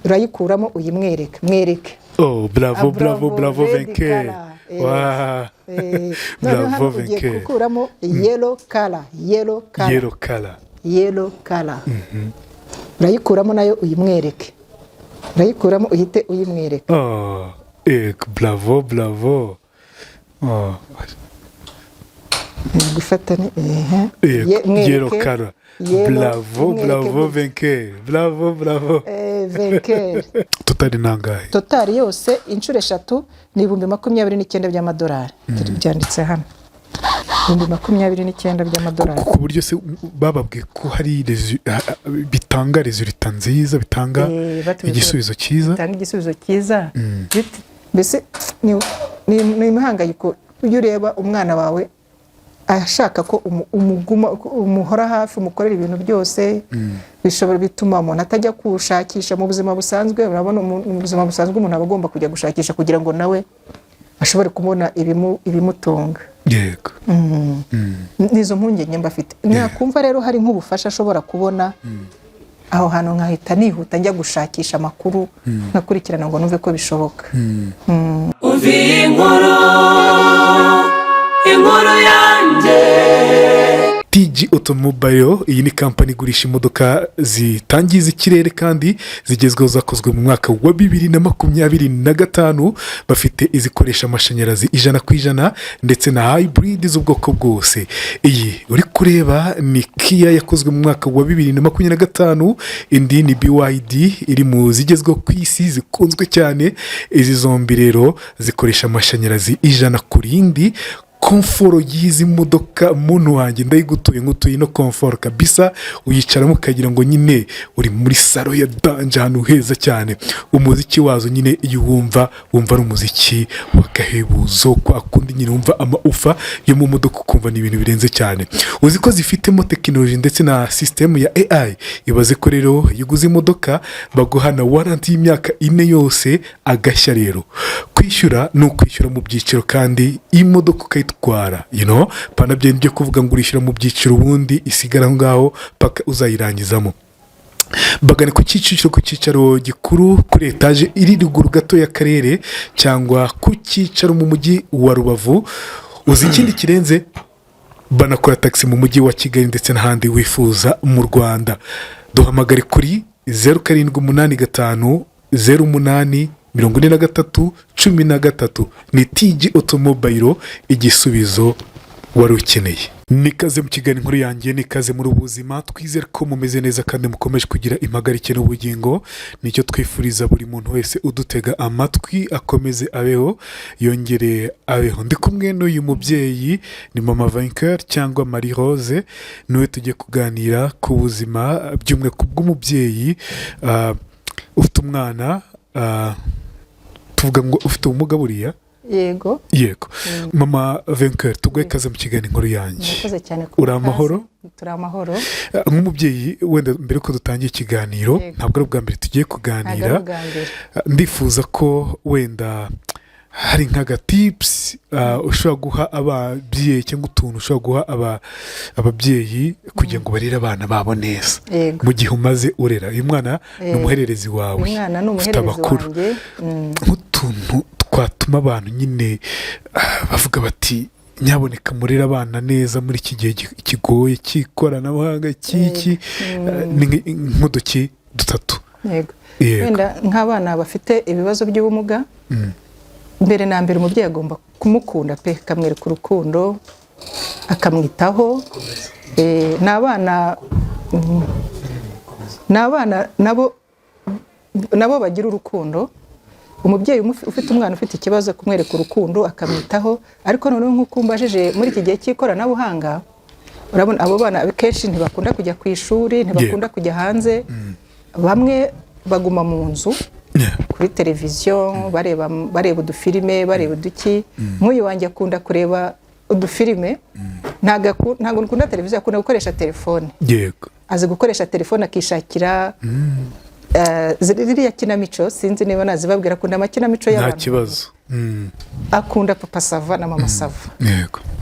Urayikuramo uyimwereke, mwereke. Oh, bravo! Ah, bravo, bravo! Red Vainqueur. color. Yes. Wa Noneho hano Bravo, ugiye vainqueur. gukuramo yellow color, yellow color. Yellow color. Yellow color urayikuramo nayo uyimwereke, urayikuramo uhite uyimwereka. Oh, bravo, bravo, oh. Gufata ni ehe. Mwereke. Yellow color. Yellow, Bravo! mwereke Bravo! Gutya. Vainqueur, bravo, bravo! Vainqueur. Total nangahe? Total yose inshuro eshatu ni 29,000 by'amadolari. Byanditse hano, 29,000 by'amadolari. Ku buryo se bababwiye ko hari bitanga résultat nziza, bitanga Batubwiye ko igisubizo cyiza? Bitanga igisubizo cyiza. Mbese ni imihangayiko iyo ureba umwana wawe ashaka ko umuguma, umuhora hafi, umukorera ibintu byose bishobora bituma umuntu atajya kuwushakisha mu buzima busanzwe. Urabona, mu buzima busanzwe umuntu aba agomba kujya gushakisha kugira ngo nawe ashobore kubona ibimutunga. Nizo mpungenge mba afite. Nakumva rero hari nk'ubufasha ashobora kubona aho hantu, nkahita nihuta njya gushakisha amakuru, nkakurikirana ngo numve ko bishoboka. Umva iyi nkuru, inkuru yanjye. TG Automobile, iyi ni kampani igurisha imodoka zitangiza ikirere kandi zigezweho, zakozwe mu mwaka wa 2025. Bafite izikoresha amashanyarazi 100% ndetse na hybrid z'ubwoko bwose. Iyi uri kureba ni Kia yakozwe mu mwaka wa 2025, indi ni BYD iri mu zigezweho ku isi zikunzwe cyane. Izi zombi rero zikoresha amashanyarazi 100%. Confort y'izi modoka, muntu wanjye, ndayigutuye, ngutuye ino confort kabisa. Uyicaramo ukagira ngo nyine uri muri salon ya danger, ahantu heza cyane. Umuziki wazo nyine iyo uwumva, wumva ari umuziki w'agahebuzo, kwa kundi nyine wumva amaufa yo mu modoka, ukumva ni ibintu birenze cyane. Uzi ko zifitemo tekinoloji ndetse na sisitemu ya AI? Ibaze ko rero iyo uguze imodoka baguha na warranty y'imyaka 4 yose. Agashya rero, kwishyura ni ukwishyura mu byiciro kandi imodoka ukayitwara, pana byo byo kuvuga ngo urishyura mu byiciro ubundi isigara aho ngaho paka uzayirangizamo. Bagane ku Kicukiro, ku cyicaro gikuru, kuri etaje iri ruguru gato y'akarere, cyangwa ku cyicaro mu mujyi wa Rubavu. Uzi ikindi kirenze? Banakora tagisi mu mujyi wa Kigali ndetse n'ahandi wifuza mu Rwanda. Duhamagare kuri 0785084313. Ni TG Automobile, igisubizo wari ukeneye. Nikaze mu kiganiro Inkuru Yanjye, nikaze muri ubuzima. Twizere ko mumeze neza kandi mukomeje kugira impagarike n'ubugingo. Nicyo twifuriza buri muntu wese udutega amatwi, akomeze abeho, yongere abeho. Ndi kumwe n'uyu mubyeyi, ni mama Vainqueur cyangwa Marie Rose, niwe tugiye kuganira ku buzima by'umwihariko bw'umubyeyi ufite umwana, tuvuga ngo ufite ubumuga buriya. Yego. Yego. Mama Vainqueur, tuguhe ikaze mu kiganiro Inkuru Yanjye. Murakoze cyane ku Uri amahoro? Turi amahoro. Nk'umubyeyi, wenda mbere yuko dutangiye ikiganiro, ntabwo ari ubwa mbere tugiye Ntabwo kuganira. ari ubwa mbere. Ndifuza ko wenda hari nk'agatips ushobora guha ababyeyi cyangwa utuntu ushobora guha ababyeyi kugira ngo barere abana babo neza. Mu gihe umaze urera uyu mwana, ni umuhererezi wawe, Uyu mwana ni ufite umuhererezi abakuru. wanjye. Nk'utuntu twatuma abantu nyine bavuga bati: "Nyaboneka murere abana neza muri iki gihe kigoye cy'ikoranabuhanga cy'iki." Ni nk'uduki dutatu. Yego. Yego. Wenda nk'abana bafite ibibazo by'ubumuga, mbere na mbere umubyeyi agomba kumukunda pe, akamwereka urukundo, akamwitaho. Ni abana nabo bagira urukundo. Umubyeyi ufite umwana ufite ikibazo, kumwereka urukundo, akamwitaho. Ariko noneho nk'uko umbajije, muri iki gihe cy'ikoranabuhanga, urabona abo bana kenshi ntibakunda kujya ku ishuri, ntibakunda kujya hanze. Bamwe baguma mu nzu kuri televiziyo, bareba udufilime, bareba uduki. Nk'uyu wanjye akunda kureba udufilime, ntabwo akunda televiziyo, akunda gukoresha telefone. Azi gukoresha telefone, akishakira ziriya kinamico, sinzi niba nazibabwira. Akunda amakinamico Nta y'abantu. kibazo. Akunda Papa Sava na Mama Sava.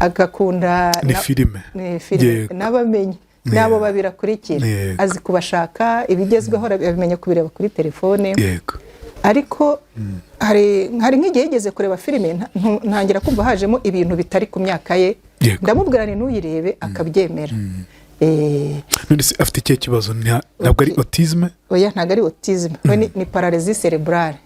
Agakunda Ni filime. Ni filime. N'abamenyi. N'abo babiri akurikira, azi kubashaka ibigezweho, abimenya kubireba kuri telefone. Ariko hari nk'igihe yigeze kureba filime, ntangira kumva hajemo ibintu bitari ku myaka ye. Ndamubwira nti: "Ntuyirebe," akabyemera. None se afite ikihe kibazo? Ntabwo ari autisme? Oya, ntabwo ari autisme. We ni paralysie cérébrale.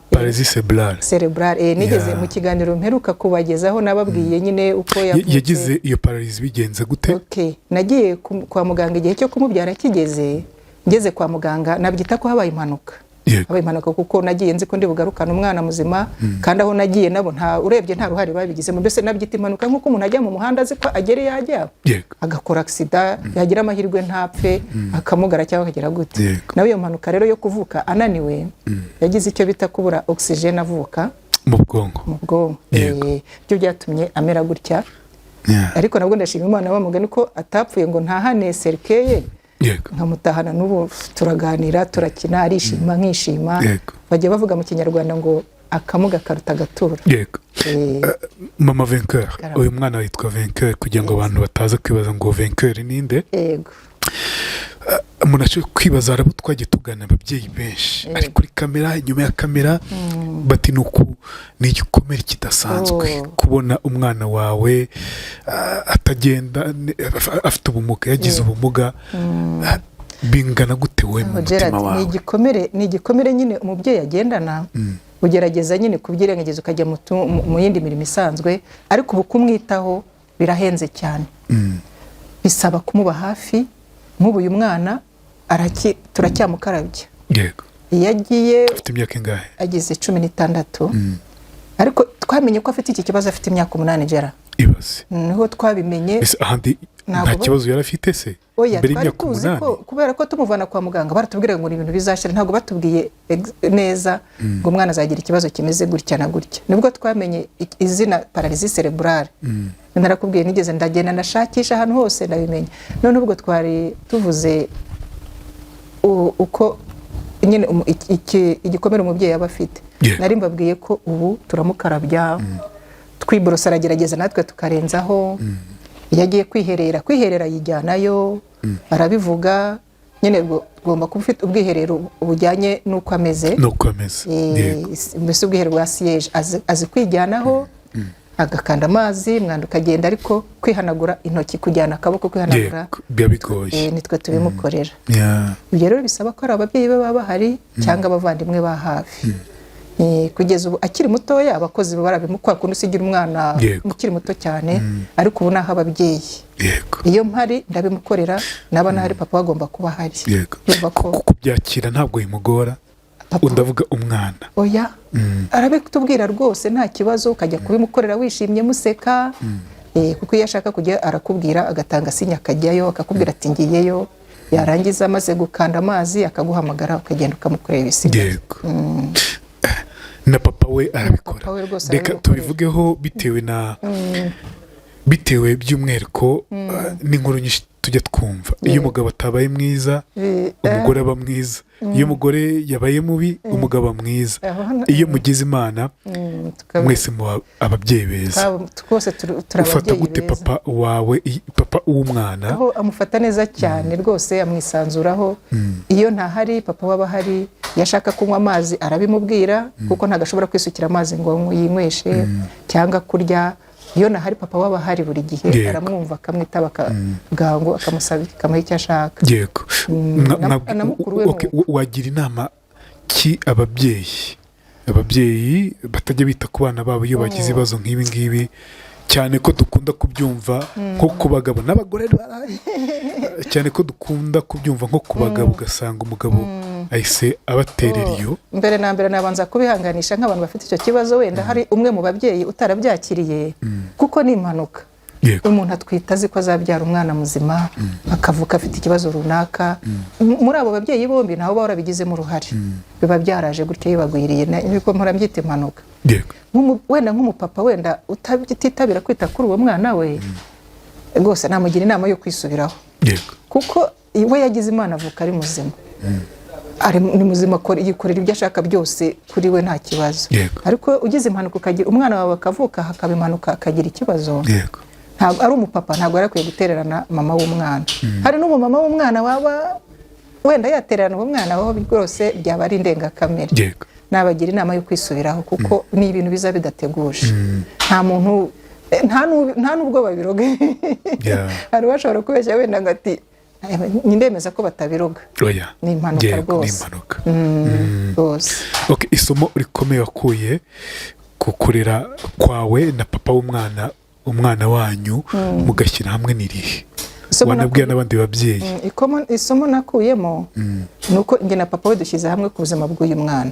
Paralysie cérébrale. Cérébrale. Nigeze mu kiganiro mperuka kubagezaho, nababwiye nyine uko yavutse. Yagize iyo paralysie bigenze gute? Okay. Nagiye kwa muganga igihe cyo kumubyara kigeze. Ngeze kwa muganga, nabyita ko habaye impanuka. Habaye impanuka kuko nagiye nzi ko ndi bugarukane umwana muzima, kandi aho nagiye nabo nta urebye nta ruhare babigizemo. Mbese nabyita impanuka nk'uko umuntu ajya mu muhanda azi ko agera iyo ajya, agakora accident, yagira amahirwe ntapfe, akamugara cyangwa akagera gute. Nawe iyo mpanuka rero yo kuvuka ananiwe, yagize icyo bita kubura oxygène avuka. Mu bwonko. Mu bwonko. Byo byatumye amera gutya. Ariko nabwo ndashima Imana, bamugani ko atapfuye ngo ntahane cercueil, nkamutahana. N'ubu turaganira, turakina, arishima nkishima. Bajya bavuga mu Kinyarwanda ngo akamuga karuta agaturo. Mama Vainqueur, Karame. uyu mwana witwa Vainqueur, kugira ngo abantu bataza kwibaza ngo Vainqueur ninde. Umuntu ashobora kwibaza, hari abo twagiye tugana, ababyeyi benshi ari kuri kamera, inyuma ya kamera, bati ni uku ni igikomere kidasanzwe kubona umwana wawe atagenda, afite ubumuga, yagize ubumuga. Bingana gute wowe mu Oh, Gerard, mutima ni wawe? igikomere, ni igikomere nyine umubyeyi agendana. Ugerageza nyine kubyirengagiza, ukajya mu yindi mirimo isanzwe, ariko ubu kumwitaho birahenze cyane, bisaba kumuba hafi. Nk'ubu uyu mwana turacyamukarabya. Iyo agiye Afite imyaka ingahe? Ageze 16, ariko twamenye ko afite iki kibazo afite imyaka 8, Gera. Ibaze! Niho twabimenye. Ese ahandi Ntabwo nta kibazo yari afite se Oya, mbere twari y'imyaka tuzi 8? ko kubera ko tumuvana kwa muganga baratubwira ngo ni ibintu bizashira, ntabwo batubwiye neza ngo umwana azagira ikibazo kimeze gutya na gutya. Nibwo twamenye izina paralysie cérébrale. Narakubwiye, nigeze ndagenda ndashakisha ahantu hose, ndabimenya. None ubwo twari tuvuze uko nyine igikomere umubyeyi aba afite. Nari mbabwiye ko ubu turamukarabya, twiborosa aragerageza, natwe tukarenzaho. Iyo agiye kwiherera, kwiherera yijyanayo, arabivuga nyine. Ugomba kuba ufite ubwiherero bujyanye n'uko ameze. Nuko ameze. Mbese ubwiherero bwa siège, azi kwijyanaho, agakanda amazi, umwanda ukagenda, ariko kwihanagura intoki, kujyana akaboko kwihanagura, Biba bigoye. Nitwe tubimukorera. Ibyo rero bisaba ko ari ababyeyi be baba bahari cyangwa abavandimwe ba hafi. Kugeza ubu akiri mutoya abakozi barabimukora, kundi usigira umwana ukiri muto cyane, ariko ubu naho ababyeyi, iyo mpari ndabimukorera, naba ntahari papa agomba kuba ahari. Urumva ko Kubyakira ntabwo bimugora? Papa. Ndavuga umwana. Oya, arabitubwira rwose, nta kibazo, ukajya kubimukorera wishimye, museka. Kuko iyo ashaka kujya arakubwira, agatanga sinya akajyayo, akakubwira ati: "Ngiyeyo." Yarangiza amaze gukanda amazi akaguhamagara, ukagenda ukamukorera ibisigaye. Yego, na papa we arabikora. Papa we rwose Reka arabimukorera. tubivugeho bitewe by'umwihariko n'inkuru nyinshi tujya twumva: iyo umugabo atabaye mwiza, umugore aba mwiza; iyo umugore yabaye mubi, umugabo aba mwiza. Aho Iyo mugize Imana, mwese muba ababyeyi beza. Twose turi Ufata ababyeyi gute beza. papa wawe, papa w'umwana? Aho amufata neza cyane rwose, amwisanzuraho. Iyo ntahari, papa we aba ahari. Iyo ashaka kunywa amazi arabimubwira, kuko ntabwo ashobora kwisukira amazi ngo yinyweshe cyangwa kurya. Iyo ntahari, papa we aba ahari buri gihe. Aramwumva, akamwitaba bwangu, akamusaba, akamuha icyo ashaka. Na mukuru we. Nuko. Wagira inama ki ababyeyi batajya bita ku bana babo iyo bagize ibibazo nk'ibi ngibi, cyane ko dukunda kubyumva nko ku bagabo n'abagore barahari, cyane ko dukunda kubyumva nko ku bagabo, ugasanga umugabo ahise abaterera iyo? Mbere na mbere nabanza kubihanganisha nk'abantu bafite icyo kibazo, wenda hari umwe mu babyeyi utarabyakiriye, kuko ni impanuka. Umuntu atwita azi ko azabyara umwana muzima, akavuka afite ikibazo runaka. Muri abo babyeyi bombi ntawe uba warabigizemo uruhare, biba byaraje gutyo bibagwiriye. Niko mpora mbyita impanuka. Wenda nk'umupapa wenda utitabira kwita kuri uwo mwana we, rwose namugira inama yo kwisubiraho, kuko we yagize Imana avuka ari muzima, ari ni muzima, yikorera ibyo ashaka byose, kuri we nta kibazo. Ariko ugize impanuka, ukagira umwana wawe akavuka hakaba impanuka akagira ikibazo, Ntabwo ari umupapa, ntabwo yari akwiye gutererana mama w'umwana. Hari n'umumama w'umwana waba wenda yatererana uwo mwana, aho rwose byaba ari indengakamere. Nabagira inama yo kwisubiraho, kuko ni ibintu biza bidateguje. Nta muntu nta n'ubwo babiroga. Hari uwashobora kubeshya wenda ngo ati ndemeza ko batabiroga. Oya. Ni impanuka. Yego, ni Rwose. impanuka. Rwose. Okay, isomo rikomeye wakuye ku kurera kwawe na papa w'umwana, umwana wanyu mugashyira hamwe, ni irihe? Isomo Wanabwira n'abandi babyeyi. Isomo nakuyemo ni uko njye na papa we dushyize hamwe ku buzima bw'uyu mwana.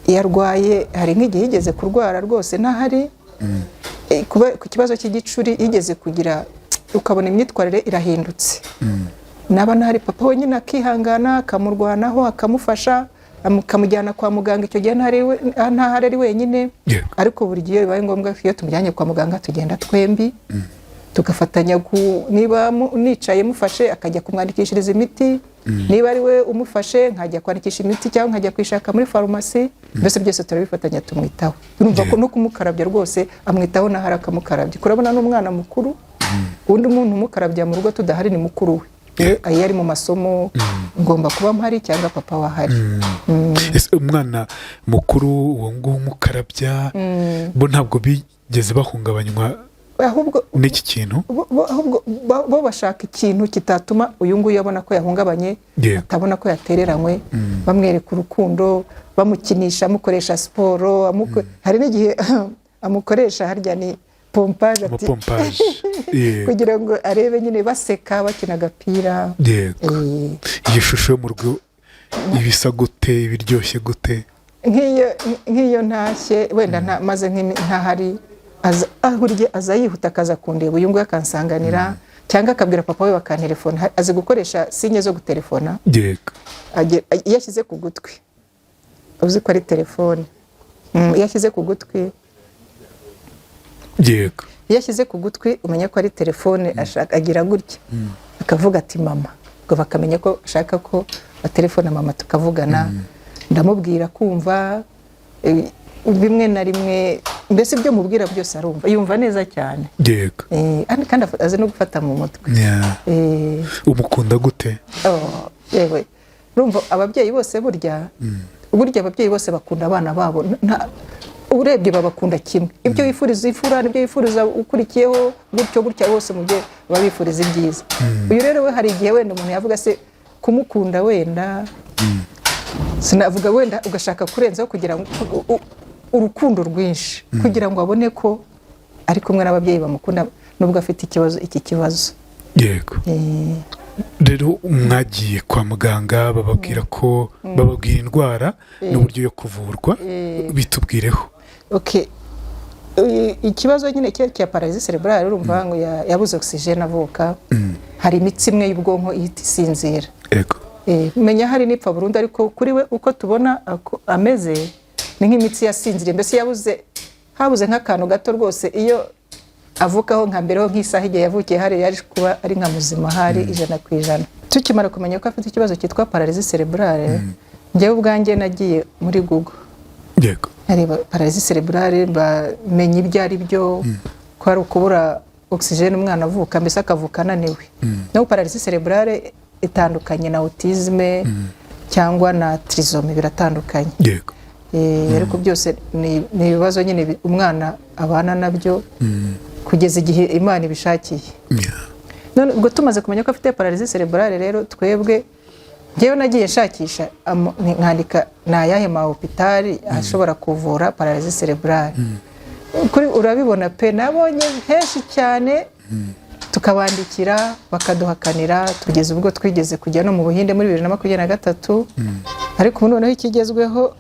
Iyo arwaye, hari nk'igihe yigeze kurwara rwose ntahari, ku kibazo cy'igicuri yigeze kugira, ukabona imyitwarire irahindutse. Naba ntahari, papa we nyine akihangana, akamurwanaho, akamufasha, akamujyana kwa muganga. Icyo gihe ntahari ari wenyine. Ariko buri gihe bibaye ngombwa, iyo tumujyanye kwa muganga tugenda twembi, tugafatanya niba nicaye mufashe, akajya kumwandikishiriza imiti, niba ari we umufashe nkajya kwandikisha imiti cyangwa nkajya kuyishaka muri farumasi. Mbese byose turabifatanya, tumwitaho. Urumva ko no kumukarabya rwose amwitaho, n'ahari akamukarabya. Kurabona n'umwana mukuru, undi muntu umukarabya mu rugo tudahari ni mukuru we. Iyo ari mu masomo ngomba kuba mpari cyangwa papa we ahari. Ese umwana mukuru uwo nguwo umukarabya, bo ntabwo bigeze bahungabanywa Ahubwo n'iki kintu? Ahubwo bo bashaka ikintu kitatuma uyu nguyu abona ko yahungabanye, atabona ko yatereranywe. Bamwereka urukundo, bamukinisha, amukoresha siporo, hari n'igihe amukoresha harya ni pompage ati Amapompage. Kugira ngo arebe nyine baseka, bakina agapira. Iyi shusho yo mu rugo ibisa gute, ibiryoshye gute? Nk'iyo ntashye wenda maze ntahari, buri gihe aza yihuta akaza kundeba, uyu nguyu akansanganira cyangwa akabwira papa we bakantelefona. Azi gukoresha signe zo gutelefona. Iyo ashyize ku gutwi uzi ko ari telefone. Iyo ashyize ku gutwi, iyo ashyize ku gutwi umenya ko ari telefone ashaka. Agira gutya akavuga ati "Mama", ubwo bakamenya ko ashaka ko batelefona mama, tukavugana. Ndamubwira kumva, bimwe na rimwe mbese ibyo mubwira byose arumva, yumva neza cyane. Kandi azi no gufata mu mutwe. Umukunda gute? Oh, yewe, urumva ababyeyi bose burya, burya ababyeyi bose bakunda abana babo. Urebye babakunda kimwe. Ibyo wifuriza imfura nibyo wifuriza ukurikiyeho, gutyo gutya, bose mu byo baba bifuriza ibyiza. Uyu rero we, hari igihe wenda umuntu yavuga se kumukunda, wenda sinavuga, wenda ugashaka kurenzaho kugira ngo urukundo rwinshi, kugira ngo abone ko ari kumwe n'ababyeyi bamukunda nubwo afite ikibazo, iki kibazo. Rero mwagiye kwa muganga, bababwira ko, bababwira indwara n'uburyo yo kuvurwa, bitubwireho. Okay. Ikibazo nyine cye cya paralysie cérébrale, urumva ngo yabuze oxygène avuka. Hari imitsi imwe y'ubwonko ihita isinzira. Menya hari n'ipfa burundu, ariko kuri we uko tubona ameze ni nk'imitsi yasinziriye, mbese yabuze, habuze nk'akantu gato rwose. Iyo avukaho nka mbere ho nk'isaha, igihe yavukiye hari yari kuba ari nka muzima, hari 100%. Tukimara kumenya ko afite ikibazo cyitwa paralysie cérébrale, njyewe ubwanjye nagiye muri Google, nkareba paralysie cérébrale, bamenya ibyo ari byo, ko ari ukubura oxygène umwana avuka, mbese akavuka ananiwe. Naho paralysie cérébrale itandukanye na autisme cyangwa na trisomie, biratandukanye. Ariko byose ni ibibazo nyine umwana abana nabyo kugeza igihe Imana ibishakiye. None ubwo tumaze kumenya ko afite paralysie cérébrale rero, twebwe, njyewe nagiye nshakisha, nkandika ni ayahe ma hôpital ashobora kuvura paralysie cérébrale. Kuri urabibona pe, nabonye henshi cyane, tukabandikira bakaduhakanira, tugeze ubwo twigeze kujya no mu Buhinde muri 2023. Ariko ubu noneho ikigezweho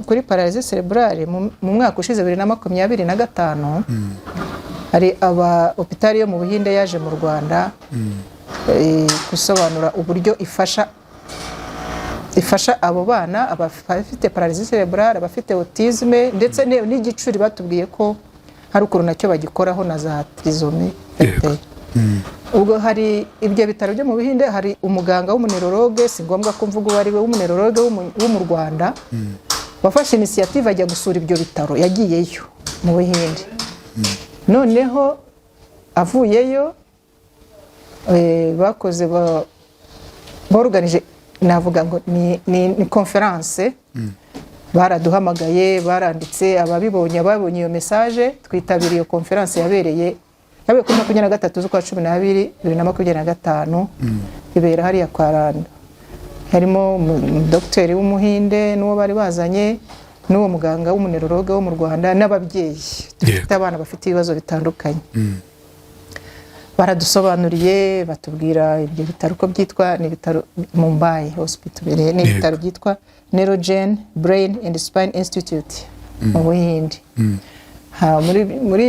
kuri paralysie cérébrale, mu mwaka ushize 2025, hari aba hôpital yo mu Buhinde yaje mu Rwanda gusobanura uburyo ifasha abo bana, abafite paralysie cérébrale, abafite autisme, ndetse n'igicuri batubwiye ko hari ukuntu nacyo bagikoraho, na za trisomie. Ubwo hari ibyo bitaro byo mu Buhinde, hari umuganga w'umuneurologue, si ngombwa ko mvuga uwo ari we, w'umuneurologue wo mu Rwanda wafashe initiative ajya gusura ibyo bitaro. Yagiyeyo mu Buhinde, noneho Avuyeyo, bakoze boruganije, navuga ngo ni conférence. Baraduhamagaye, baranditse, ababibonye, ababonye iyo message, twitabiriye iyo conférence yabereye kuri 23 z'ukwa 12 2025, ibera hariya kwa Rando. Harimo umudogiteri w'Umuhinde n'uwo bari bazanye n'uwo muganga w'umu neurologue wo mu Rwanda n'ababyeyi dufite abana bafite ibibazo bitandukanye. Baradusobanuriye, batubwira ibyo bitaro uko byitwa. Ni ibitaro Mumbai Hospital, ni ibitaro byitwa Neurogen Brain and Spine Institute mu Buhinde. Muri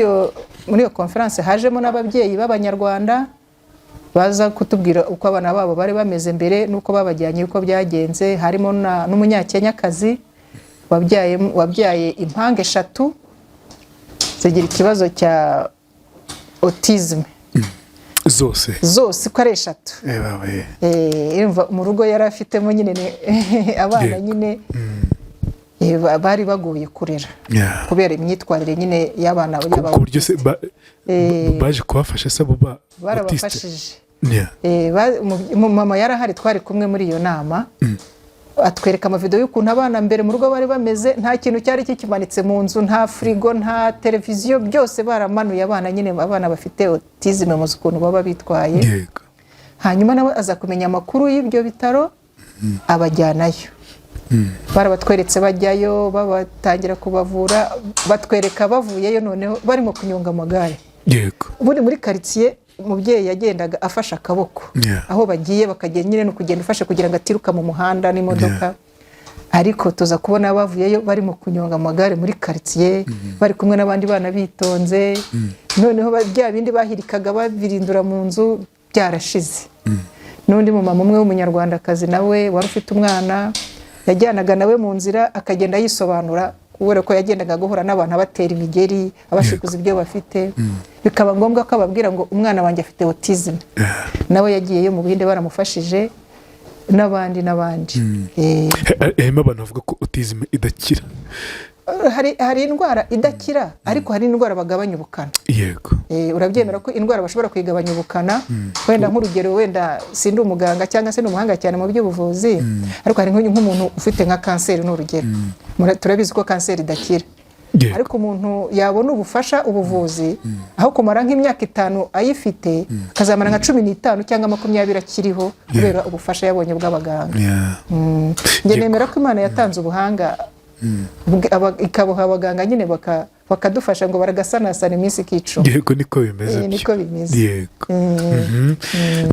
iyo conference hajemo n'ababyeyi b'Abanyarwanda baza kutubwira uko abana babo bari bameze mbere n'uko babajyanye, uko byagenze. Harimo n'Umunyakenyakazi wabyaye impanga eshatu zigira ikibazo cya autisme. Zose? Zose uko ari eshatu. Bawe. Urumva mu rugo yari afitemo nyine abana nyine bari bagoye kurera kubera imyitwarire nyine y'abana Ku buryo se baje kubafasha se abo ba autiste? Barabafashije. Yeah. Mama yarahari, twari kumwe muri iyo nama, atwereka amavidewo y'ukuntu abana mbere mu rugo bari bameze. Nta kintu cyari kikimanitse mu nzu, nta firigo, nta televiziyo, byose baramanuye. Abana nyine, abana bafite autisme muzi ukuntu baba bitwaye. Hanyuma nawe aza kumenya amakuru y'ibyo bitaro, abajyanayo. Barabatweretse bajyayo, babatangira kubavura, batwereka bavuyeyo noneho barimo kunyonga amagare. Ubundi muri karitsiye umubyeyi yagendaga afashe akaboko aho bagiye, bakagenda nyine ni ukugenda ufashe kugira ngo atiruka mu muhanda n'imodoka. Ariko tuza kubona bavuyeyo barimo kunyonga amagare muri karitsiye, bari kumwe n'abandi bana, bitonze. Noneho bya bindi bahirikaga babirindura mu nzu byarashize. N'undi mumama umwe w'Umunyarwandakazi nawe wari ufite umwana yajyanaga nawe mu nzira, akagenda yisobanura kubera ko yagendaga guhura n'abantu abatera imigeri, abashikuza ibyo bafite, bikaba ngombwa ko ababwira ngo umwana wanjye afite autism. Nawe yagiyeyo mu Buhinde, baramufashije, n'abandi n'abandi. Harimo abantu bavuga ko autism idakira. Hari indwara idakira, ariko hari indwara bagabanya ubukana. Urabyemera ko indwara bashobora kuyigabanya ubukana? Wenda nk'urugero, wenda sindi umuganga cyangwa se ni umuhanga cyane mu by'ubuvuzi, ariko hari nk'umuntu ufite nka kanseri, ni urugero. Turabizi ko kanseri idakira. Ariko umuntu yabona ubufasha, ubuvuzi, aho kumara nk'imyaka 5 ayifite, akazamara nka 15 cyangwa 20 akiriho kubera ubufasha yabonye bw'abaganga. Njye nemera ko Imana yatanze ubuhanga ikabuha abaganga nyine bakadufasha ngo baragasanasana iminsi ikicuma. Yego, niko bimeze. Niko Byo. bimeze. Yego.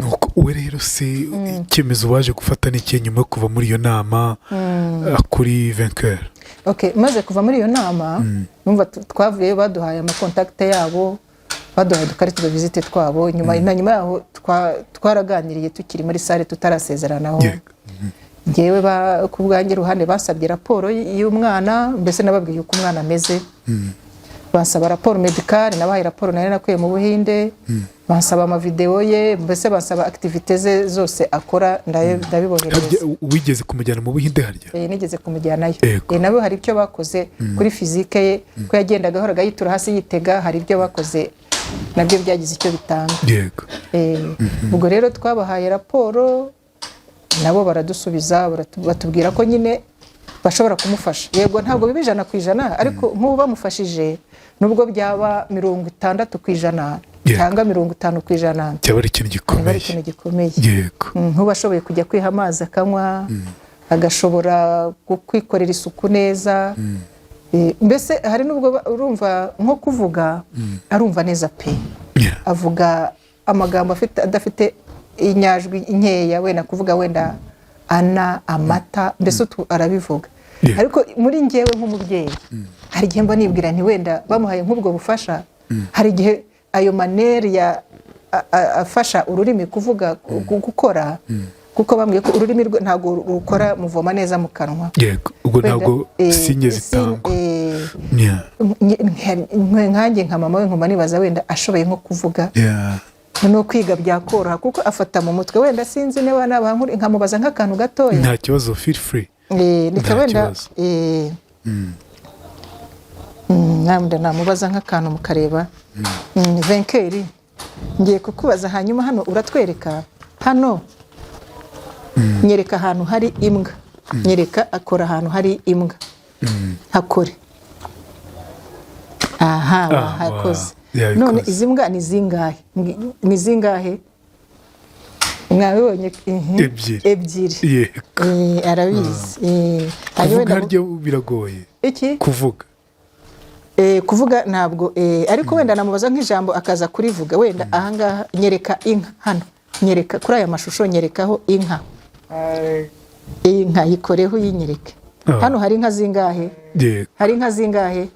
Nuko we rero se icyemezo waje gufata ni ikihe nyuma yo kuva muri iyo nama kuri Vainqueur? Okay, maze kuva muri iyo nama, numva twavuyeyo baduhaye ama contacts yabo, baduhaye udukarita de visite twabo. Nyuma na nyuma yaho twaraganiriye tukiri muri salle tutarasezeranaho. Ngewe ku bwanjye ruhande basabye raporo y'umwana, mbese nababwiye uko umwana ameze. Bansaba raporo médicale, nabahaye raporo nari nakuye mu Buhinde. Bansaba amavidewo ye, mbese bansaba activités ze zose akora, ndabiboherereza. Harya wigeze kumujyana mu Buhinde harya? Nigeze kumujyanayo. Nabo hari icyo bakoze kuri physique ye, ko yagendaga ahoraga yitura hasi yitega. Hari ibyo bakoze nabyo byagize icyo bitanga. Ubwo rero twabahaye raporo, nabo baradusubiza, batubwira ko nyine bashobora kumufasha. Yego, ntabwo biba 100%, ariko nk'ubu bamufashije nubwo byaba 60% cyangwa 50%, Cyaba ari ikintu biba ari gikomeye. ikintu gikomeye. Nk'ubu ashoboye kujya kwiha amazi akanywa, agashobora kwikorera isuku neza. Mbese hari n'ubwo urumva nko kuvuga arumva neza pe. Avuga amagambo afite adafite inyajwi nkeya, wenda kuvuga wenda ana amata, mbese utu arabivuga. Ariko muri njyewe nk'umubyeyi hari igihe mba nibwira nti wenda bamuhaye nk'ubwo bufasha, hari igihe ayo maneri ya afasha ururimi kuvuga, gukora, kuko bambwiye ko ururimi rwe ntabwo rukora muvoma neza mu kanwa. Yego, ubwo Wenda, ntabwo sinye zitangwa. Nkanjye nka mama we nkuma nibaza wenda ashoboye nko kuvuga no kwiga byakoroha, kuko afata mu mutwe. Wenda sinzi niba naba nkamubaza nk'akantu gatoya. Nta kibazo, feel free. Nika Nta wenda kibazo. Namwe namubaza nk'akantu mukareba. Vainqueur, Ngiye kukubaza, hanyuma hano uratwereka hano, nyereka ahantu hari imbwa, nyereka, akora ahantu hari imbwa, hakore aha. Ah, Wahakoze. Wow. Yabikoze. None izi mbwa ni zingahe? Ni zingahe? Mwabibonye? Ebyiri. Ebyiri. Yego. Arabizi. Hanyuma Kuvuga wenda harya biragoye? Iki? Kuvuga. Kuvuga ntabwo, ariko wenda namubaza nk'ijambo akaza kurivuga. Wenda ahangaha nyereka inka hano, nyereka kuri aya mashusho, nyerekaho inka, iyi nka yikoreho uyinyereke. Ah. Hano hari inka zingahe? Yego. Hari inka zingahe?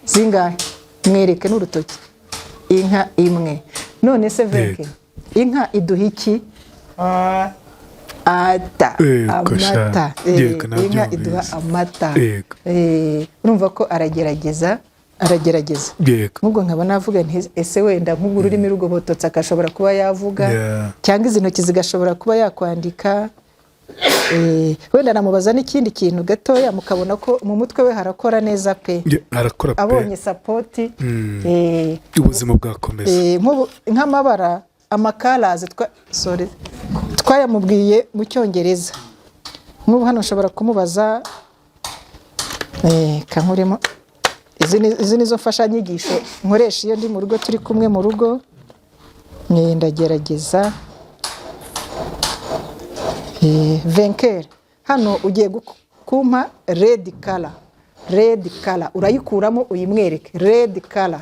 Zingahe? Mwereke n'urutoki. Inka imwe. None se Venke, inka iduha iki? Ata. Yego, sha. Amata. Yego, Inka nabyumvise. iduha amata. Yego. Urumva ko aragerageza, aragerageza. Nk'ubwo nkaba navuga nti ese wenda nk'ubwo ururimi rugobototse akashobora kuba yavuga, cyangwa izi ntoki zigashobora kuba yakwandika. Wenda namubaza n'ikindi kintu gatoya, mukabona ko mu mutwe we harakora neza pe. Yeah, arakora pe. Abonye support, Ubuzima bwakomeza. Nk'amabara, amakarazi sorry, twayamubwiye mu Cyongereza. Nk'ubu hano nshobora kumubaza, kankuremo izi ni zo mfashanyigisho nkoresha iyo ndi mu rugo, turi kumwe mu rugo. Ndagerageza. Venkeri, hano ugiye kumpa red color, red color urayikuramo uyimwereke, red color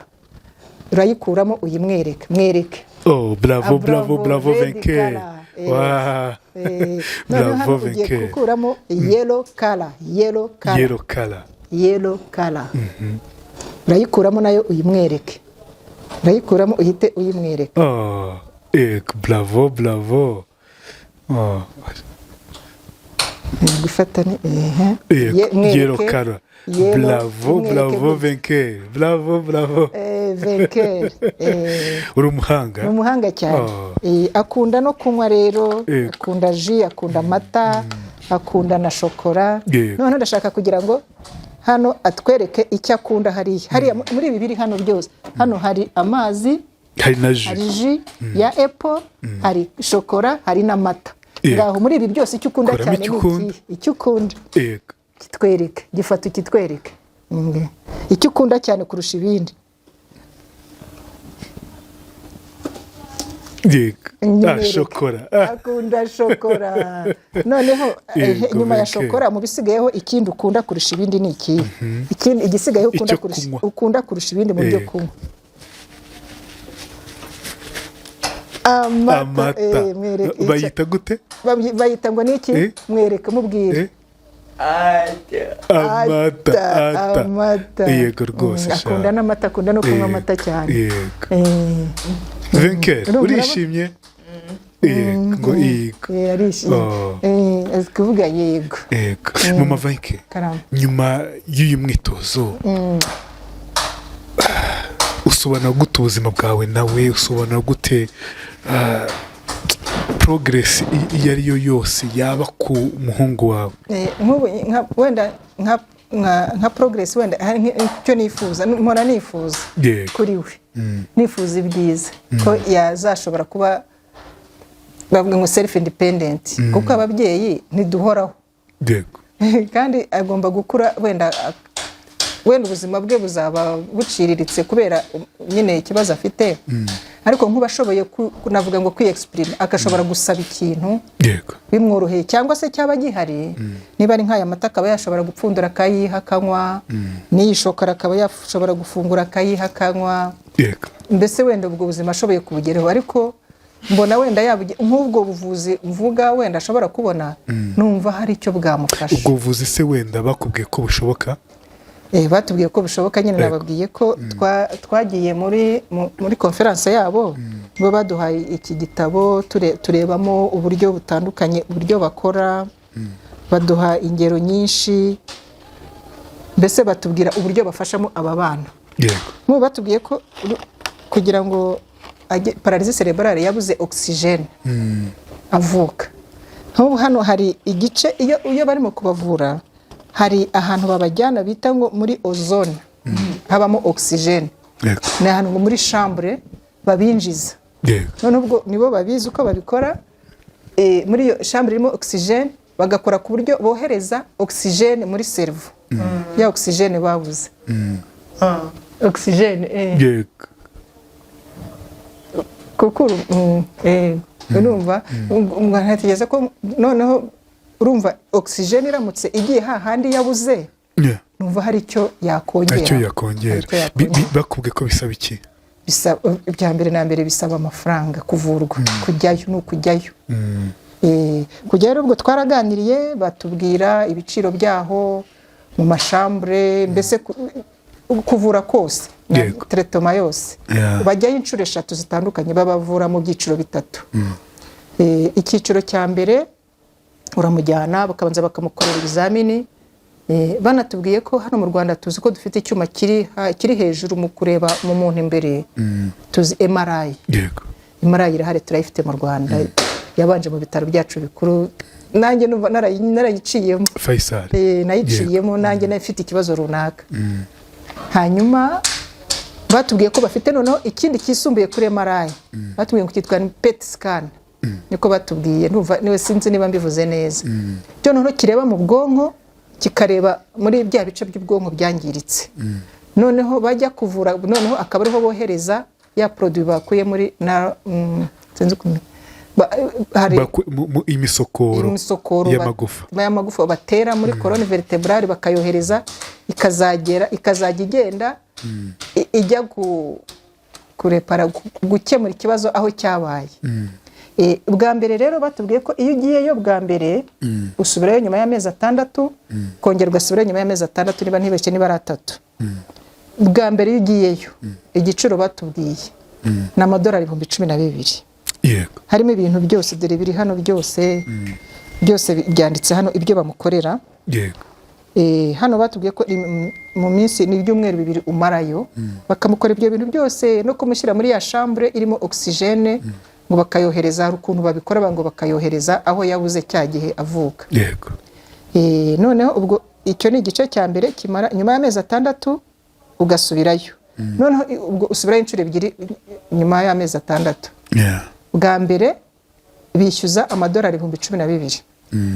urayikuramo uyimwereke, mwereke. Oh, bravo. Ah, bravo, bravo. Red Venke. color. Wow. Noneho hano Bravo, ugiye Venke. gukuramo yellow color, yellow color. Yellow color. Yellow color urayikuramo nayo uyimwereke, urayikuramo uhite uyimwereka. Oh, yego, bravo, bravo. Oh. Gufata ni ehe. Yego. Mwereke. Yellow color. Yellow, Bravo. mwereke Bravo. gutya. Venke, bravo, bravo. Venke, Uri umuhanga. Ni umuhanga cyane. Oh. Akunda no kunywa rero. Akunda jus, akunda amata, akunda na shokora. Noneho ndashaka kugira ngo hano atwereke icyo akunda hariya, hariya muri ibi biri hano byose. Hano hari amazi, Hari na jus. Hari jus ya apple, hari shokora, hari n'amata. Ngaho muri ibi byose icyo ukunda Kuramo cyane icyo ni ukunda. ikihe? Icyo ukunda kitwereke, gifata ukitwereke. Icyo ukunda cyane kurusha ibindi. Yego, ah. Nywereke. Shokora, ah. Akunda shokora. Noneho nyuma ya shokora, mu bisigayeho ikindi ukunda kurusha ibindi ni ikihe? Ikindi igisigayeho ukunda Icyo kurusha kunywa. ukunda kurusha ibindi mu byo kunywa. Amata. Amata. Mwereke Bayita gute? Bayita ngo ni iki? Mwereke, mubwire. Amata, ata. Amata. Yego rwose. Sha. Akunda n'amata, akunda no kunywa amata cyane. Venke, Urumva urishimye? Yego, ngo yego. Arishimye. Oh. Azi kuvuga yego. Yego. Mama Venke, Karame. nyuma y'uyu mwitozo usobanura gute ubuzima bwawe nawe? Usobanura gute progress iyo ari yo yose yaba ku muhungu wawe? Nk'ubu wenda nka progress, wenda hari icyo nifuza, mpora nifuza kuri we, nifuza ibyiza ko yazashobora kuba, bavuga ngo self independent, kuko ababyeyi ntiduhoraho. Kandi agomba gukura, wenda ubuzima bwe buzaba buciriritse kubera nyine ikibazo afite, ariko nk'uba ashoboye navuga ngo kwiyexprima, agashobora gusaba ikintu bimworoheye, cyangwa se cyaba gihari, niba ari nk'aya mata akaba yashobora gupfundura akayiha akanywa, n'iyi shokora akaba yashobora gufungura akayiha akanywa. Mbese wenda ubwo buzima ashoboye kubugeraho, ariko mbona wenda nk'ubwo buvuzi mvuga wenda ashobora kubona, numva hari icyo bwamufasha. Ubwo buvuzi se wenda bakubwiye ko bushoboka? Batubwiye ko bishoboka nyine. Nababwiye ko twagiye muri conférence yabo, bo baduhaye iki gitabo, turebamo uburyo butandukanye, uburyo bakora, baduha ingero nyinshi, mbese batubwira uburyo bafashamo aba bana. Nk'ubu batubwiye ko kugira ngo paralysie cérébrale, yabuze oxygène avuka. Nk'ubu hano hari igice, iyo barimo kubavura hari ahantu babajyana bita ngo muri ozone, habamo oxygène. Ni ahantu ngo muri chambre. Babinjiza. None ubwo nibo babizi uko babikora. Muri iyo chambre irimo oxygène, bagakora ku buryo bohereza oxygène muri cerveau, ya oxygène babuze, oxygène. Kuko urumva ntekereza ko noneho urumva oxygène iramutse igiye hahandi yabuze, numva hari icyo yakongera. Icyo yakongera. Hari icyo yakongera. Bakubwiye ko bisaba iki? Ibya mbere na mbere bisaba amafaranga kuvurwa, kujyayo ni ukujyayo. Kujyayo rero, ubwo twaraganiriye, batubwira ibiciro byaho mu ma chambre, mbese kuvura kose na traitement yose. Bajyayo inshuro eshatu zitandukanye, babavura mu byiciro bitatu. Icyiciro cya mbere uramujyana, bakabanza bakamukorera ibizamini. Banatubwiye ko hano mu Rwanda tuzi ko dufite icyuma kiri hejuru mu kureba mu muntu imbere, tuzi MRI. MRI irahari, turayifite mu Rwanda, yabanje mu bitaro byacu bikuru, nanjye numva narayiciyemo. Faisal. Nayiciyemo nanjye nari mfite ikibazo runaka. Hanyuma batubwiye ko bafite noneho ikindi kisumbuye kuri MRI, batubwiye ngo cyitwa PET scan, niko batubwiye, ndumva niwe, sinzi niba mbivuze neza, cyo noneho kireba mu bwonko, kikareba muri bya bice by'ubwonko byangiritse. Noneho bajya kuvura, noneho akaba ariho bohereza ya produit bakuye muri na sinzi ukuntu hari Imisokoro imisokoro y'amagufa. Y'amagufa batera muri colonne vertébrale, bakayohereza, ikazagera, ikazajya igenda ijya kurepara, gukemura ikibazo aho cyabaye. Bwa mbere rero batubwiye ko iyo ugiyeyo bwa mbere, usubirayo nyuma y'amezi 6, kongera ugasubirayo nyuma y'amezi 6, niba ntibeshye, niba ari 3. Bwa mbere iyo ugiyeyo, igiciro batubwiye ni amadolari 12,000. Harimo ibintu byose, dore biri hano byose, byose byanditse hano ibyo bamukorera. Hano batubwiye ko mu minsi ni ibyumweru 2 umarayo, bakamukora ibyo bintu byose no kumushyira muri ya chambre irimo oxygène, ngo bakayohereza, hari ukuntu babikora ngo bakayohereza aho yabuze cya gihe avuka. Noneho ubwo icyo ni igice cya mbere kimara, nyuma y'amezi 6 ugasubirayo. Noneho ubwo usubirayo inshuro ebyiri nyuma y'amezi 6. Bwa mbere bishyuza amadolari 12,000,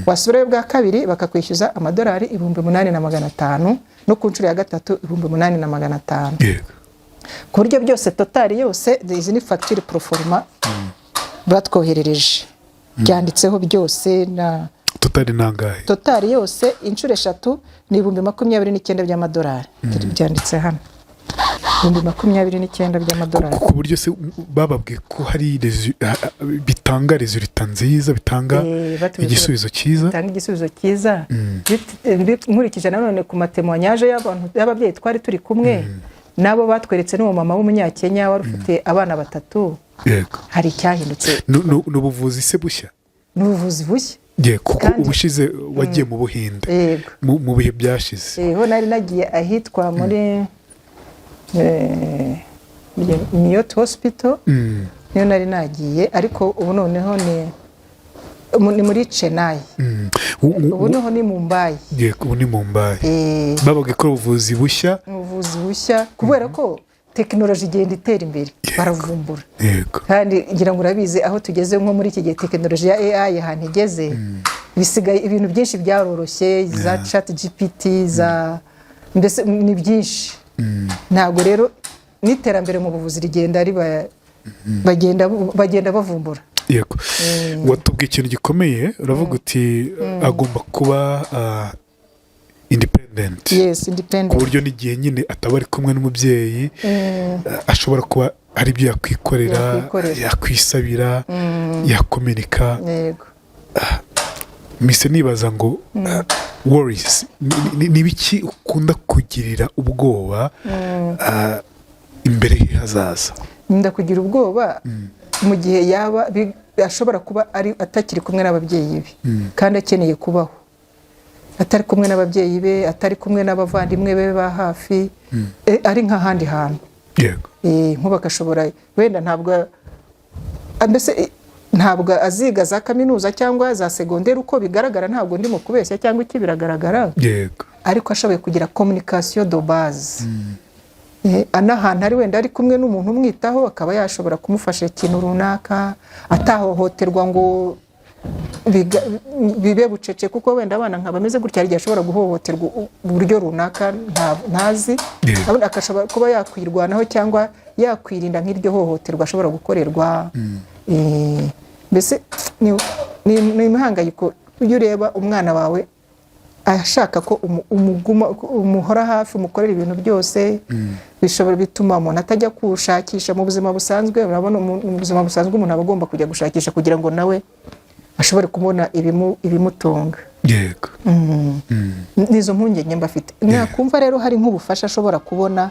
wasubirayo bwa kabiri bakakwishyuza amadolari 8,500, no ku nshuro ya gatatu 8,500. Ku buryo byose, total yose, izi ni fagitire proforma batwoherereje, byanditseho byose na Total nangahe? Total yose inshuro eshatu ni 29,000 by'amadolari, byanditse hano, 29,000 by'amadolari. Ku buryo se bababwiye ko hari bitanga résultat nziza, bitanga Batubwiye ko igisubizo cyiza? Bitanga igisubizo cyiza. Nkurikije nanone ku ma témoignages y'abantu, y'ababyeyi twari turi kumwe nabo, batweretse n'uwo mama w'umunyakenya wari ufite abana batatu, hari icyahindutse. Ni ubuvuzi se bushya? Ni ubuvuzi bushya. Yego, kuko ubushize wagiye mu Buhinde, Yego. mu bihe byashize. Ho nari nagiye ahitwa muri Miyot Hospital, niyo nari nagiye, ariko ubu noneho ni muri Chennai. Ubu noneho ni Mumbai. Yego, ubu ni Mumbai. Bababwiye ko ari ubuvuzi bushya. Ubuvuzi bushya, kubera ko tekinoloji igenda itera imbere, baravumbura. Kandi ngira ngo urabizi aho tugeze nko muri iki gihe, tekinoloji ya AI ahantu igeze, bisigaye ibintu byinshi byaroroshye, za Chat GPT, za mbese ni byinshi. Ntabwo rero n'iterambere mu buvuzi rigenda riba, bagenda bavumbura. Yego, watubwiye ikintu gikomeye, uravuga uti agomba kuba independent, Yes, ku independent. buryo n'igihe nyine ataba ari kumwe n'umubyeyi, ashobora kuba hari ibyo yakwikorera, Yakwikorera. yakwisabira, yakominika. Mise nibaza ngo worries ni ibiki ukunda kugirira ubwoba imbere hazaza? Nkunda kugira ubwoba mu gihe yaba ashobora kuba ari atakiri kumwe n'ababyeyi be kandi akeneye kubaho, atari kumwe n'ababyeyi be, atari kumwe n'abavandimwe be ba hafi, ari nk'ahandi hantu. Nkubu agashobora wenda ntabwo mbese ntabwo aziga za kaminuza cyangwa za segonderi, uko bigaragara, ntabwo ndimo kubeshya cyangwa iki, biragaragara. Ariko ashoboye kugira communication de base. N'ahantu ari wenda ari kumwe n'umuntu umwitaho, akaba yashobora kumufasha ikintu runaka, atahohoterwa ngo bibe bucece, kuko wenda abana nka bameze gutya hari igihe ashobora guhohoterwa uburyo runaka ntazi. Abona akashobora kuba yakwirwanaho cyangwa yakwirinda nk'iryo hohoterwa ashobora gukorerwa. Mbese ni imihangayiko iyo ureba umwana wawe ashaka ko umuguma, umuhora hafi, umukorera ibintu byose. Bishobora bituma umuntu atajya kushakisha mu buzima busanzwe. Urabona, mu buzima busanzwe umuntu aba agomba kujya gushakisha kugira ngo nawe ashobore kubona ibimutunga. Nizo mpungenge mba afite. Nakumva rero hari nk'ubufasha ashobora kubona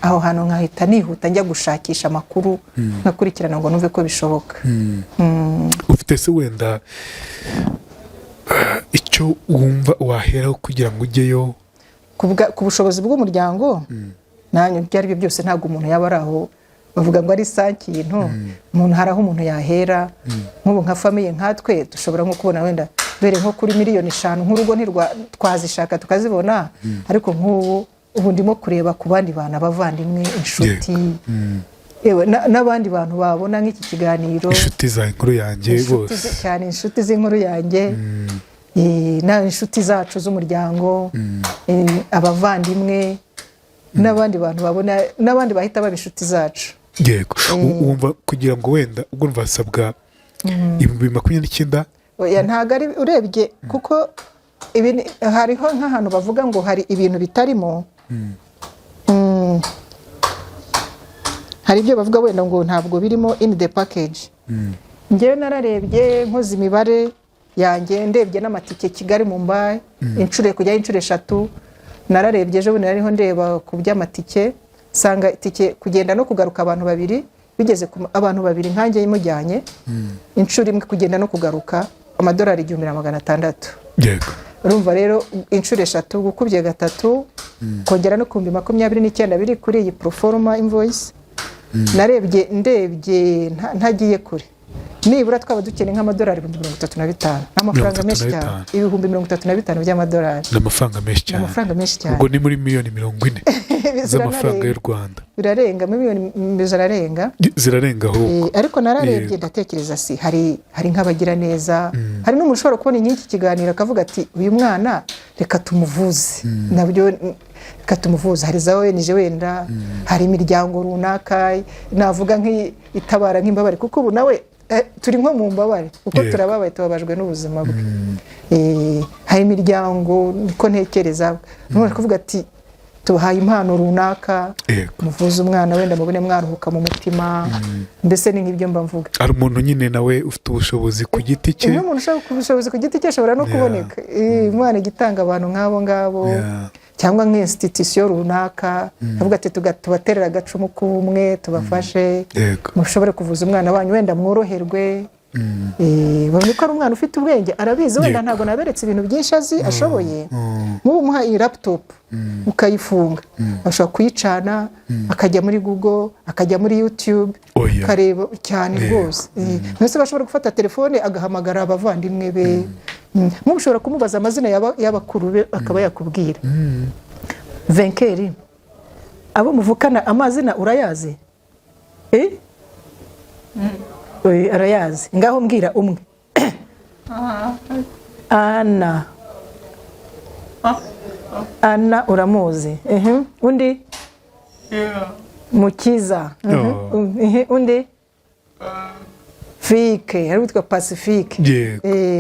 aho hantu, nkahita nihuta njya gushakisha amakuru, nkakurikirana ngo numve ko bishoboka. Ufite se wenda icyo wumva waheraho kugira ngo ujyeyo? Ku bushobozi bw'umuryango nanjye, ibyo ari byo byose ntabwo umuntu yaba ari aho bavuga ngo ari sa kintu. Umuntu hari aho umuntu yahera. Nk'ubu nka famille nkatwe dushobora nko kubona wenda mbere nko kuri miliyoni 5 nk'urugo twazishaka tukazibona. Ariko nk'ubu ubu ndimo kureba ku bandi bantu, abavandimwe, inshuti, yewe n'abandi bantu babona nk'iki kiganiro. Inshuti za Inkuru Yanjye. Inshuti bose. Cyane inshuti z'Inkuru Yanjye, n'inshuti zacu z'umuryango, abavandimwe n'abandi bantu babona, n'abandi bahita baba inshuti zacu. Yego. Wumva kugira ngo wenda ubwo numva hasabwa 29,000? Oya, ntabwo ari urebye, kuko ibi hariho nk'ahantu bavuga ngo hari ibintu bitarimo. Hari ibyo bavuga wenda ngo ntabwo birimo in the package. Njyewe nararebye, nkoze imibare yanjye, ndebye n'amatike Kigali Mumbai inshuro kujyayo inshuro eshatu. Nararebye ejo bundi nariho ndeba ku by'amatike, nsanga itike kugenda no kugaruka abantu babiri bigeze ku abantu babiri nkanjye imujyanye inshuro imwe kugenda no kugaruka amadolari 1600. Urumva rero inshuro eshatu gukubye gatatu kongera no ku 29,000 biri kuri iyi proforma invoice. Narebye, ndebye ntagiye kure, nibura twaba dukeneye nk'amadolari 35,000. Ni amafaranga menshi cyane. 35,000. 35,000 by'amadolari. Ni amafaranga menshi Ni cyane. amafaranga menshi cyane. Ubwo ni muri miliyoni 40 z'amafaranga y'u Rwanda. Birarenga, miliyoni zirarenga. Zirarenga ahubwo. Ariko nararebye, ndatekereza, si hari nk'abagira neza, hari n'umuntu ushobora kubona nk'iki kiganiro akavuga ati: "Uyu mwana reka tumuvuze." Nabyo reka tumuvuze. Hari za ONG wenda, hari imiryango runaka navuga nk'itabara nk'imbabare, kuko ubu nawe turi nko mu mbabare, kuko turababaye, tubabajwe n'ubuzima bwe. Hari imiryango, niko ntekereza, umuntu kuvuga ati: "Tubahaye impano runaka, muvuze umwana, wenda mubone mwaruhuka mu mutima." Mbese ni nk'ibyo mba mvuga. Hari umuntu nyine nawe ufite ubushobozi ku giti cye. Iyo umuntu ushaka ubushobozi ku giti cye ashobora no kuboneka. Imana ijya itanga abantu nk'abo ngabo, cyangwa nk'institution runaka avuga ati: "Tubaterere agacumu k'ubumwe, tubafashe, mushobore kuvuza umwana wanyu, wenda mworoherwe." Babona ko ari umwana ufite ubwenge, arabizi wenda. Ntabwo naberetse ibintu byinshi azi, ashoboye. Nk'ubu umuha iyi laptop ukayifunga, ashobora kuyicana akajya muri Google, akajya muri YouTube, Oya. akareba cyane rwose. Mbese bashobora gufata telefone agahamagara abavandimwe be. Nk'ubu ushobora kumubaza amazina y'abakuru be akaba yakubwira. Venkeri, abo muvukana amazina urayazi? Eh? Oya, arayazi. Ngaho mbwira umwe. Ana, Ana uramuzi? Undi? Mukiza. Oh. Undi? Fike. Hari witwa Pacifique.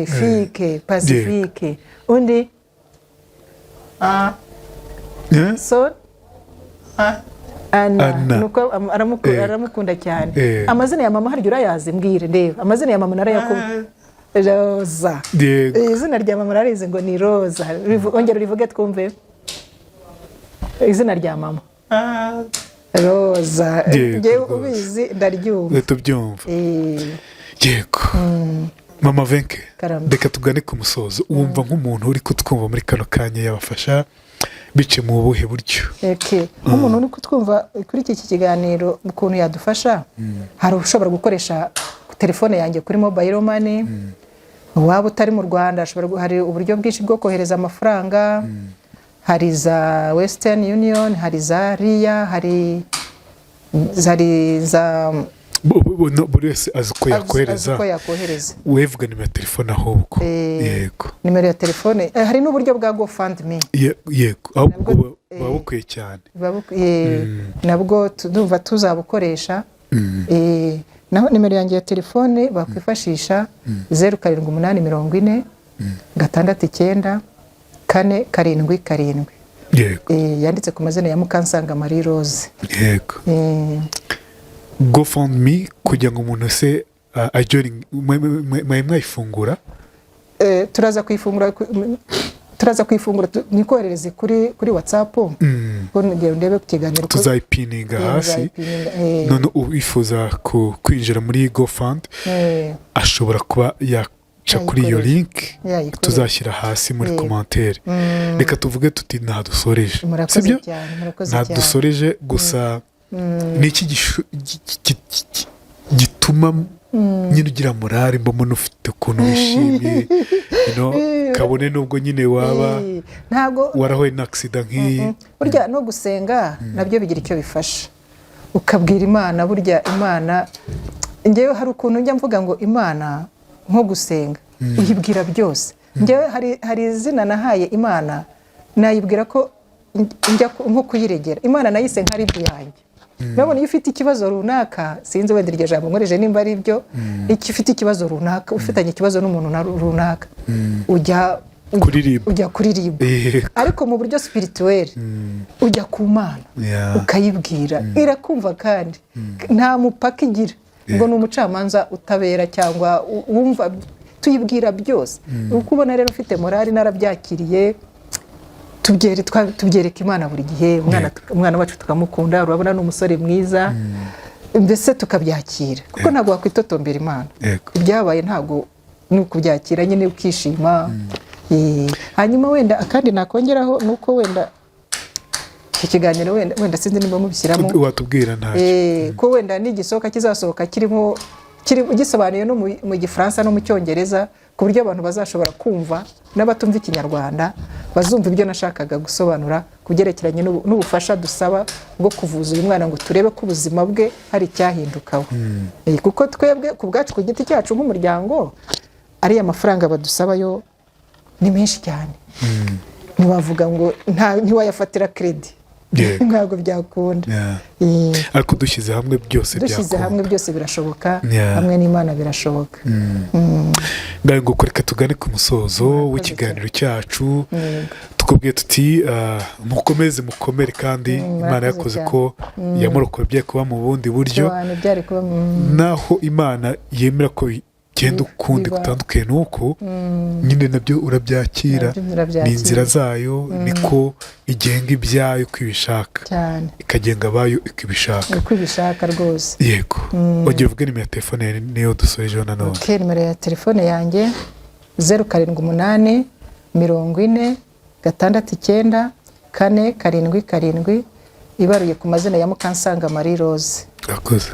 Fike, Pacifique. Undi? Eh? So Ana. Anna. Nuko aramukunda cyane. Amazina ya mama harya urayazi? Mbwire ndeba amazina ya mama. Narayakubwiye, Roza. Izina rya mama narizi ngo ni Roza. Ongera urivuge twumve izina rya mama. Roza. Yego, Njyewe rwose. ubizi ndaryumva. Tubyumva. Yego, mama Venke. Karame. Reka tugane ku musozo. Wumva nk'umuntu uri kutwumva muri kano kanya yabafasha bice mu buhe buryo? Okay. Nk'umuntu uri kutwumva kuri iki kiganiro, ukuntu yadufasha, hari ushobora gukoresha telefone yanjye kuri mobile money. Waba utari mu Rwanda, ashobora hari uburyo bwinshi bwo kohereza amafaranga. Hari za Western Union, hari za Ria, hari za No, buri wese azi uko azi yakohereza. Uko yakohereza. Wevuga nimero ya telefone ahubwo. Yego. Nimero ya telefone, hari n'uburyo bwa GoFundMe. Yego, ahubwo Nabwo, buba bukwiye cyane. Nabwo ndumva tuzabukoresha. Naho nimero yanjye ya telefone bakwifashisha, 0784 069 477. Yanditse ku mazina ya Mukansanga Marie Rose. GoFundMe, kugira ngo umuntu wese ajoining, mwe mwayifungura? Turaza kuyifungura, nikoherereze kuri WhatsApp, ko ngira ndebe ku kiganiro Tuzayipininga hasi. Tuzayipininga, None uwifuza kwinjira muri GoFund ashobora kuba yaca kuri iyo Yayikoresha. link Yayikoresha. tuzashyira hasi muri commentaire. Reka tuvuge tuti nta dusoreje. Murakoze Sibyo? cyane, murakoze Nta cyane. dusoreje, gusa ni iki gituma nyine ugira morale? Mbona ufite ukuntu wishimye, kabone nubwo nyine waba Ntabwo warahuye n'accident nk'iyi. Burya no gusenga nabyo bigira icyo bifasha, ukabwira Imana. Burya Imana, ngewe hari ukuntu njya mvuga ngo Imana, nko gusenga uyibwira byose. Ngewe hari izina nahaye Imana, nayibwira ko njya nko kuyiregera. Imana nayise nka RIB yanjye. Urabona iyo ufite ikibazo runaka, sinzi wenda iryo jambo nkoresheje nimba ari byo, icyo ufite ikibazo runaka, ufitanye ikibazo n'umuntu runaka, ujya Kuri RIB. Ujya kuri RIB. Ariko mu buryo spirituel ujya ku Mana, ukayibwira, irakumva, kandi nta mupaka igira ngo ni umucamanza utabera cyangwa wumva. Tuyibwira byose. Uko ubona rero ufite morale, narabyakiriye. Tubyereka Imana buri gihe. Umwana wacu tukamukunda, urabona ni umusore mwiza, mbese tukabyakira, kuko ntabwo wakwitotombera Imana. Ibyabaye ntabwo, ni ukubyakira nyine ukishima. Hanyuma wenda akandi nakongeraho ni uko wenda iki kiganiro, wenda sinzi niba mubishyiramo. Watubwira, ntacyo. Ko wenda n'igisohoka kizasohoka kirimo kiri gisobanuye no mu Gifaransa no mu Cyongereza, ku buryo abantu bazashobora kumva, n'abatumva Ikinyarwanda bazumva ibyo nashakaga gusobanura ku byerekeranye n'ubufasha dusaba bwo kuvuza uyu mwana, ngo turebe ko ubuzima bwe hari icyahindukaho. Kuko twebwe ku bwacu, ku giti cyacu, nk'umuryango, ariya mafaranga badusaba yo ni menshi cyane. Ntiwavuga ngo ntiwayafatira crédit. Ntabwo byakunda. Ariko dushyize hamwe byose Dushyize byakunda. hamwe byose birashoboka. Hamwe n'Imana birashoboka. Ngaho ngo reka tugane ku musozo w'ikiganiro cyacu. Tukubwiye tuti mukomeze mukomere, kandi Imana Murakoze yakoze cyane. ko yamurokoye, byari kuba mu bundi buryo. Cyane, byari kuba Naho Imana yemera ko bigenda ukundi biba. gutandukanye n'uko nyine, nabyo urabyakira. Nabyo urabyakira. Ni inzira zayo, niko igenga ibyayo uko ibishaka, ikagenga abayo uko ibishaka. Uko ibishaka rwose. Yego, ongera uvuge nimero ya telefone, niyo dusorejeho nanone. Ok, nimero ya telefone yanjye, 0784 069 477, ibaruye ku mazina ya Mukansanga Marie Rose. Urakoze.